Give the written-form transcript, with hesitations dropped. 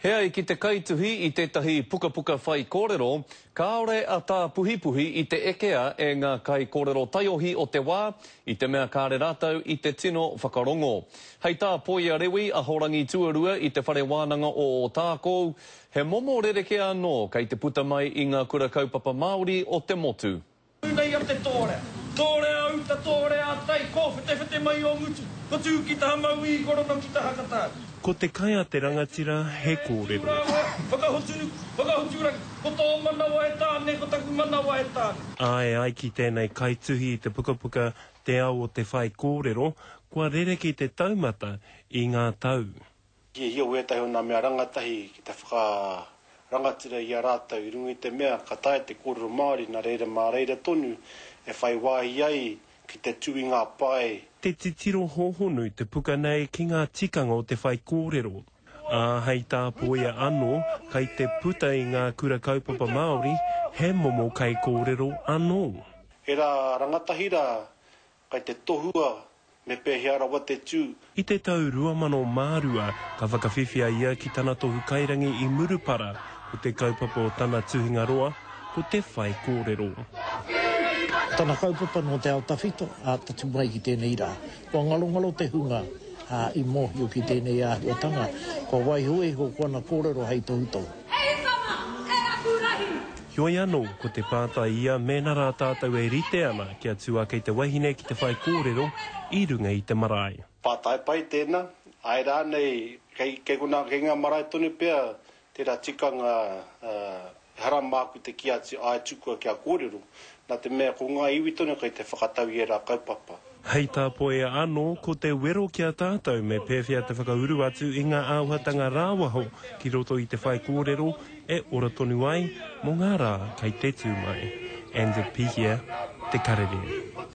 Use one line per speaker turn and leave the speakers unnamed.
He ai ki te kaituhi i tētahi pukapuka whaikōrero, kāore a Tā Puhipuhi i te ekea e ngā kaikōrero taiohi o te wā, i te mea kāre rātou i te tino whakarongo. Hei tā Poia Rewi, Ahorangi Tuarua i Te Whare Wānanga o Ōtākou, he momo rerekē anō kei te puta mai i ngā kura kaupapa Māori o te motu.
Tū nei a te tōrea. Tōrea uta, tōrea tai, kōwhetewhete mai o ngutu, ko tū ki taha mauī, ko rono ki taha katau.
Ko te kai a te rangatira he kōrero.
Rāua, whakahotu nuku, whakahotu rangi, ko tō manawa e Tāne, ko taku manawa e Tāne.
Ā, e ai ki tēnei kaituhi i te pukapuka Te Ao o te Whaikōrero, kua rerekē te taumata i ngā tau.
Hiahia wētahi o nā mea rangatahi ki te whakarangatira i a rātou i runga i te mea ka taea te kōrero Māori nā reira mā reira tonu e whai wāhi ai ki te tū i ngā pae.
Te titiro hōhonu te puka nei ki ngā tikanga o te whaikōrero, ā, hei tā Poia anō, kai te puta i ngā kura kaupapa Māori he momo kaikōrero anō.
He rā rangatahi rā kai te tohua Me pēhea rawa te tū?
I te tau 2002, ka whakawhiwhia ia ki tana tohu kairangi i Murupara, ko te kaupapa o tana tuhinga roa, ko te whaikōrero.
Tana kaupapa nō te ao tawhito, ā, tatū mai ki tēnei rā. Kua ngarongaro te hunga, ā, i mōhio ki tēnei āhuatanga, kua waiho iho ko ana kōrero hei tohutohu.
E tama, e aku rahi!
Heoi anō, ko te pātai ia mēnā rā tātou e rite ana kia tū ake te wahine ki te whaikōrero i runga i te marae.
Pātai pai tēnā, āe rānei, kei, kei konā, kei ngā marae tonu pea tērā tikanga, ehara māku te kī atu āe tukua kia kōrero, nā te mea ko ngā iwi tonu kei te whakatau i ērā kaupapa.
Hei tā Poia anō, ko te wero ki a tātou me pēwhea te whakauru atu i ngā āhuatanga rāwaho ki roto i te whaikōrero e ora tonu ai mō ngā rā kei te tū mai. NZP here, Te Karere.